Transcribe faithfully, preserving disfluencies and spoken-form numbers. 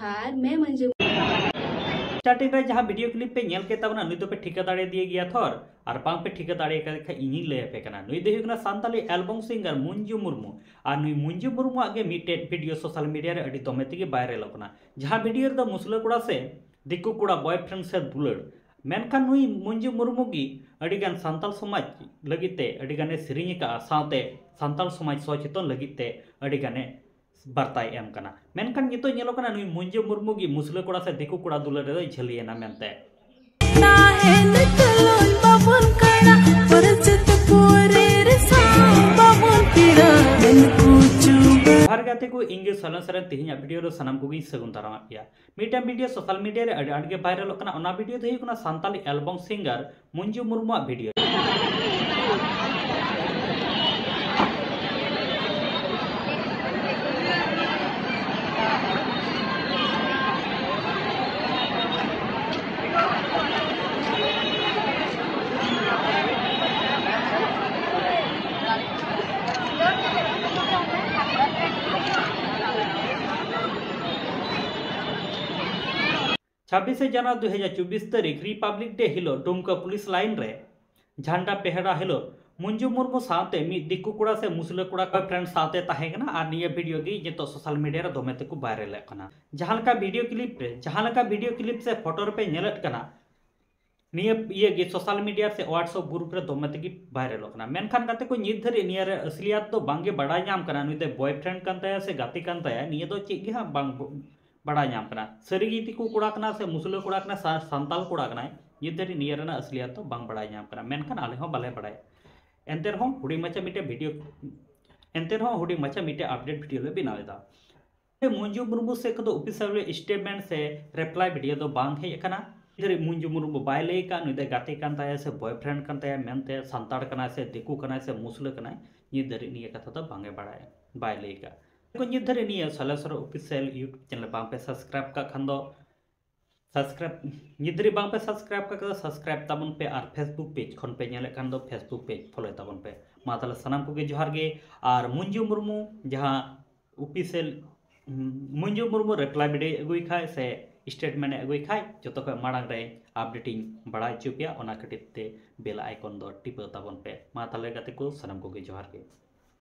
ᱟᱨ ᱢᱮ ᱢᱚᱧᱡᱩ᱾ ᱥᱴᱟᱨᱴᱤᱝ ᱨᱮ ᱡᱟᱦᱟᱸ ᱵᱷᱤᱰᱤᱭᱳ ᱠᱞᱤᱯ ᱯᱮ ᱧᱮᱞ ᱠᱮᱫ ᱛᱟᱵᱚᱱᱟ, ᱱᱩᱭ ᱫᱚᱯᱮ ᱴᱷᱤᱠᱟᱹ ᱫᱟᱲᱮᱭᱟᱫᱮ ᱜᱮᱭᱟ ᱛᱷᱚᱨ, ᱟᱨ ᱵᱟᱝ ᱯᱮ ᱴᱷᱤᱠᱟᱹ ᱫᱟᱲᱮ ᱠᱟᱫᱮ ᱠᱷᱟᱱ ᱤᱧᱤᱧ ᱞᱟᱹᱭ ᱟᱯᱮ ᱠᱟᱱᱟ᱾ ᱱᱩᱭ ᱫᱚ ᱦᱩᱭᱩᱜ ᱠᱟᱱᱟ ᱥᱟᱱᱛᱟᱞᱤ ᱮᱞᱵᱚᱢ ᱥᱤᱝᱜᱟᱨ ᱢᱚᱧᱡᱩ ᱢᱩᱨᱢᱩ᱾ ᱟᱨ ᱱᱩᱭ ᱢᱚᱧᱡᱩ ᱢᱩᱨᱢᱩᱣᱟᱜ ᱜᱮ ᱢᱤᱫᱴᱮᱡ ᱵᱷᱤᱰᱤᱭᱳ ᱥᱳᱥᱟᱞ ᱢᱤᱰᱤᱭᱟ ᱨᱮ ᱟᱹᱰᱤ ᱫᱚᱢᱮ ᱛᱮᱜᱮ ᱵᱷᱟᱭᱨᱟᱞᱚᱜ ᱠᱟᱱᱟ, ᱡᱟᱦᱟᱸ ᱵᱷᱤᱰᱤᱭᱳ ᱨᱮᱫᱚ ᱢᱩᱥᱞᱟᱹ ᱠᱚᱲᱟ ᱥᱮ ᱫᱤᱠᱩ ᱠᱚᱲᱟ ᱵᱚᱭᱯᱷᱨᱮᱱᱰ ᱥᱮ ᱫᱩᱞᱟᱹᱲ᱾ ᱢᱮᱱᱠᱷᱟᱱ ᱱᱩᱭ ᱢᱚᱧᱡᱩ ᱢᱩᱨᱢᱩ ᱜᱮ ᱟᱹᱰᱤᱜᱟᱱ ᱥᱟᱱᱛᱟᱞ ᱥᱚᱢᱟᱡᱽ ᱞᱟᱹᱜᱤᱫ ᱛᱮ ᱟᱹᱰᱤᱜᱟᱱᱮ ᱥᱮᱨᱮᱧ ᱟᱠᱟᱫᱼᱟ, ᱥᱟᱶᱛᱮ ᱥᱟᱱᱛᱟᱞ ᱥᱚᱢᱟᱡᱽ ᱥᱚᱪᱮᱛᱚᱱ ᱞᱟᱹᱜᱤᱫ ᱛᱮ ᱟᱹᱰᱤᱜᱟᱱᱮ ᱵᱟᱨᱛᱟᱭ ᱮᱢ ᱠᱟᱱᱟ᱾ ᱢᱮᱱᱠᱷᱟᱱ ᱱᱤᱛᱚᱜ ᱧᱮᱞᱚᱜ ᱠᱟᱱᱟ ᱱᱩᱭ ᱢᱚᱧᱡᱩ ᱢᱩᱨᱢᱩ ᱜᱮ ᱢᱩᱥᱞᱟᱹ ᱠᱚᱲᱟ ᱥᱮ ᱫᱤᱠᱩ ᱠᱚᱲᱟ ᱫᱩᱞᱟᱹᱲ ᱨᱮᱫᱚᱭ ᱡᱷᱟᱹᱞᱤᱭᱮᱱᱟ ᱢᱮᱱᱛᱮ᱾ ᱛᱟᱦᱮᱱ ᱪᱚᱞᱚᱱ ᱵᱟᱵᱚᱱ ᱠᱟᱲᱟ, ᱯᱚᱨᱤᱪᱤᱛ ᱯᱩᱨᱤ ᱨᱮ ᱥᱟᱶ ᱵᱟᱵᱚᱱ ᱯᱮᱲᱟ, ᱢᱮᱱ ᱠᱩᱪᱩ᱾ ᱡᱚᱦᱟᱨ ᱜᱟᱛᱮ ᱠᱚ, ᱤᱧ ᱜᱮ ᱥᱟᱞᱮᱱ ᱥᱚᱨᱮᱱ᱾ ᱛᱮᱦᱮᱧᱟᱜ ᱵᱷᱤᱰᱤᱭᱳ ᱨᱮ ᱥᱟᱱᱟᱢ ᱠᱚᱜᱮᱧ ᱥᱟᱹᱜᱩᱱ ᱫᱟᱨᱟᱢᱟᱜ ᱯᱮᱭᱟ᱾ ᱢᱤᱫᱴᱟᱝ ᱵᱷᱤᱰᱤᱭᱳ ᱥᱳᱥᱟᱞ ᱢᱤᱰᱤᱭᱟ ᱨᱮ ᱟᱹᱰᱤ ᱟᱸᱴ ᱜᱮ ᱵᱷᱟᱭᱨᱟᱞᱚᱜ ᱠᱟᱱᱟ᱾ ᱚᱱᱟ ᱵᱷᱤᱰᱤᱭᱳ ᱫᱚ ᱦᱩᱭᱩᱜ ᱠᱟᱱᱟ ᱥᱟᱱᱛᱟᱞᱤ ᱮᱞᱵᱚᱢ ᱥᱤᱝᱜᱟᱨ ᱢᱚᱧᱡᱩ ᱢᱩᱨᱢᱩᱣᱟᱜ ᱵᱷᱤᱰᱤᱭᱳ᱾ ᱪᱷᱟᱵᱵᱤᱥᱮ ᱡᱟᱱᱩᱣᱟᱨᱤ ᱫᱩ ᱦᱟᱡᱟᱨ ᱪᱚᱵᱵᱤᱥ ᱛᱟᱹᱨᱤᱠᱷ ᱨᱤᱯᱟᱵᱽᱞᱤᱠ ᱰᱮ ᱦᱤᱞᱳᱜ ᱰᱩᱢᱠᱟ ᱯᱩᱞᱤᱥ ᱞᱟᱭᱤᱱ ᱨᱮ ᱡᱷᱟᱱᱰᱟ ᱯᱮᱦᱲᱟ ᱦᱤᱞᱳᱜ ᱢᱚᱧᱡᱩ ᱢᱩᱨᱢᱩ ᱥᱟᱶᱛᱮ ᱢᱤᱫ ᱫᱤᱠᱩ ᱠᱚᱲᱟ ᱥᱮ ᱢᱩᱥᱞᱟᱹ ᱠᱚᱲᱟ ᱵᱚᱭᱯᱷᱨᱮᱱᱰ ᱥᱟᱶᱛᱮ ᱛᱟᱦᱮᱸ ᱠᱟᱱᱟ᱾ ᱟᱨ ᱱᱤᱭᱟᱹ ᱵᱷᱤᱰᱤᱭᱳ ᱜᱮ ᱱᱤᱛᱚᱜ ᱥᱳᱥᱟᱞ ᱢᱤᱰᱤᱭᱟ ᱨᱮ ᱫᱚᱢᱮ ᱛᱮᱠᱚ ᱵᱷᱟᱭᱨᱟᱞᱮᱫ ᱠᱟᱱᱟ᱾ ᱡᱟᱦᱟᱸ ᱞᱮᱠᱟ ᱵᱷᱤᱰᱤᱭᱳ ᱠᱞᱤᱯ ᱨᱮ, ᱡᱟᱦᱟᱸ ᱞᱮᱠᱟ ᱵᱷᱤᱰᱤᱭᱳ ᱠᱞᱤᱯ ᱥᱮ ᱯᱷᱳᱴᱳ ᱨᱮᱯᱮ ᱧᱮᱞᱮᱫ ᱠᱟᱱᱟ, ᱱᱤᱭᱟᱹ ᱤᱭᱟᱹ ᱜᱮ ᱥᱳᱥᱟᱞ ᱢᱤᱰᱤᱭᱟ ᱥᱮ WhatsApp ᱜᱨᱩᱯ ᱨᱮ ᱫᱚᱢᱮ ᱛᱮᱜᱮ ᱵᱷᱟᱭᱨᱟᱞᱚᱜ ᱠᱟᱱᱟ᱾ ᱢᱮᱱᱠᱷᱟᱱ ᱜᱟᱛᱮ ᱠᱚ, ᱱᱤᱛ ᱫᱷᱟᱹᱨᱤᱡ ᱱᱤᱭᱟᱹ ᱨᱮ ᱟᱥᱞᱤᱭᱟᱛ ᱫᱚ ᱵᱟᱝᱜᱮ ᱵᱟᱲᱟᱭ ᱧᱟᱢ ᱠᱟᱱᱟ, ᱱᱩᱭ ᱫᱚ ᱵᱚᱭᱯᱷᱨᱮᱱᱰ ᱠᱟᱱ ᱛᱟᱭᱟ ᱥᱮ ᱜᱟᱛᱮ ᱠᱟᱱ ᱛᱟᱭᱟ, ᱱᱤᱭᱟᱹ ᱫᱚ ᱪᱮᱫ ᱜᱮ ᱦᱟᱸᱜ ᱵᱟᱝ ᱵᱟᱲᱟᱭ ᱧᱟᱢ ᱠᱟᱱᱟ᱾ ᱥᱟᱹᱨᱤ ᱜᱮ ᱫᱤᱠᱩ ᱠᱚᱲᱟ ᱠᱟᱱᱟ ᱥᱮ ᱢᱩᱥᱞᱟᱹ ᱠᱚᱲᱟ ᱠᱟᱱᱟ, ᱥᱟ-, ᱥᱟᱱᱛᱟᱞ ᱠᱚᱲᱟ ᱠᱟᱱᱟᱭ, ᱱᱤᱛ ᱫᱷᱟᱹᱨᱤᱡ ᱱᱤᱭᱟᱹ ᱨᱮᱱᱟᱜ ᱟᱥᱞᱤᱭᱟᱛ ᱫᱚ ᱵᱟᱝ ᱵᱟᱲᱟᱭ ᱧᱟᱢ ᱠᱟᱱᱟ᱾ ᱢᱮᱱᱠᱷᱟᱱ ᱟᱞᱮ ᱦᱚᱸ ᱵᱟᱞᱮ ᱵᱟᱲᱟᱭᱟ᱾ ᱮᱱᱛᱮ ᱨᱮᱦᱚᱸ ᱦᱩᱰᱤᱧ ᱢᱟᱪᱷᱟ ᱢᱤᱫᱴᱮᱡ ᱵᱷᱤᱰᱤᱭᱳ, ᱮᱱᱛᱮ ᱨᱮᱦᱚᱸ ᱦᱩᱰᱤᱧ ᱢᱟᱪᱷᱟ ᱢᱤᱫᱴᱮᱡ ᱟᱯᱰᱮᱴ ᱵᱷᱤᱰᱤᱭᱳ ᱞᱮ ᱵᱮᱱᱟᱣ ᱮᱫᱟ᱾ ᱢᱚᱧᱡᱩ ᱢᱩᱨᱢᱩ ᱥᱮᱫ ᱠᱷᱚᱱ ᱫᱚ ᱚᱯᱷᱤᱥᱤᱭᱟᱞ ᱥᱴᱮᱴᱢᱮᱱᱴ ᱥᱮ ᱨᱤᱯᱞᱟᱭ ᱵᱷᱤᱰᱤᱭᱳ ᱫᱚ ᱵᱟᱝ ᱦᱮᱡ ᱟᱠᱟᱱᱟ᱾ ᱱᱤᱛ ᱫᱷᱟᱹᱨᱤᱡ ᱢᱚᱧᱡᱩ ᱢᱩᱨᱢᱩ ᱵᱟᱭ ᱞᱟᱹᱭ ᱟᱠᱟᱫ ᱱᱩᱭ ᱫᱚ ᱜᱟᱛᱮ ᱠᱟᱱ ᱛᱟᱭᱟ ᱥᱮ ᱵᱚᱭᱯᱷᱨᱮᱱᱰ ᱠᱟᱱ ᱛᱟᱭᱟ ᱢᱮᱱᱛᱮ, ᱥᱟᱱᱛᱟᱲ ᱠᱟᱱᱟᱭ ᱥᱮ ᱫᱤᱠᱩ ᱠᱟᱱᱟᱭ ᱥᱮ ᱢᱩᱥᱞᱟᱹ ᱠᱟᱱᱟᱭ, ᱱᱤᱛ ᱫᱷᱟᱹᱨᱤᱡ ᱱᱤᱭᱟᱹ ᱠᱟᱛᱷᱟ ᱫᱚ ᱵᱟᱝ ᱮ ᱵᱟᱲᱟᱭᱟ, ᱵᱟᱭ ᱞᱟᱹᱭ ᱟᱠᱟᱫ᱾ ᱱᱤᱛ ᱫᱷᱟᱹᱨᱤᱡ ᱱᱤᱭᱟᱹ ᱥᱟᱞᱮᱥᱚᱨ ᱚᱯᱷᱤᱥᱤᱭᱟᱞ YouTube ᱪᱮᱱᱮᱞ ᱵᱟᱝ ᱯᱮ ᱥᱟᱵᱥᱠᱨᱟᱭᱤᱵ ᱠᱟᱜ ᱠᱷᱟᱱ ᱫᱚ ᱥᱟᱵᱥᱠᱨᱟᱭᱤᱵ, ᱱᱤᱛ ᱫᱷᱟᱹᱨᱤᱡ ᱵᱟᱝ ᱯᱮ ᱥᱟᱵᱥᱠᱨᱟᱭᱤᱵ ᱠᱟᱜ ᱠᱷᱟᱱ ᱫᱚ ᱥᱟᱵᱥᱠᱨᱟᱭᱤᱵ ᱛᱟᱵᱚᱱ ᱯᱮ, ᱟᱨ Facebook ᱯᱮᱡᱽ ᱠᱷᱚᱱ ᱯᱮ ᱧᱮᱞᱮᱫ ᱠᱷᱟᱱ ᱫᱚ Facebook ᱯᱮᱡᱽ ᱯᱷᱚᱞᱳᱭ ᱛᱟᱵᱚᱱ ᱯᱮ᱾ ᱢᱟ ᱛᱟᱦᱚᱞᱮ ᱥᱟᱱᱟᱢ ᱠᱚᱜᱮ ᱡᱚᱦᱟᱨ ᱜᱮ᱾ ᱟᱨ ᱢᱚᱧᱡᱩ ᱢᱩᱨᱢᱩ ᱡᱟᱦᱟᱸ official Manju Murmu reply video ᱟᱹᱜᱩᱭ ᱠᱷᱟᱡ ᱥᱮ ᱥᱴᱮᱴᱢᱮᱱᱴ ᱮ ᱟᱹᱜᱩᱭ ᱠᱷᱟᱡ, ᱡᱚᱛᱚ ᱠᱷᱚᱱ ᱢᱟᱲᱟᱝ ᱨᱮ ᱟᱯᱰᱮᱴ ᱤᱧ ᱵᱟᱲᱟᱭ ᱦᱚᱪᱚ ᱯᱮᱭᱟ᱾ ᱚᱱᱟ ᱠᱷᱟᱹᱛᱤᱨ ᱛᱮ ᱵᱮᱞ ᱟᱭᱠᱚᱱ ᱫᱚ ᱴᱤᱯᱟᱹᱣ ᱛᱟᱵᱚᱱ ᱯᱮ᱾ ᱢᱟ ᱛᱟᱦᱞᱮ ᱜᱟᱛᱮ ᱠᱚ, ᱥᱟᱱᱟᱢ ᱠᱚᱜᱮ ᱡᱚᱦᱟᱨ ᱜᱮ᱾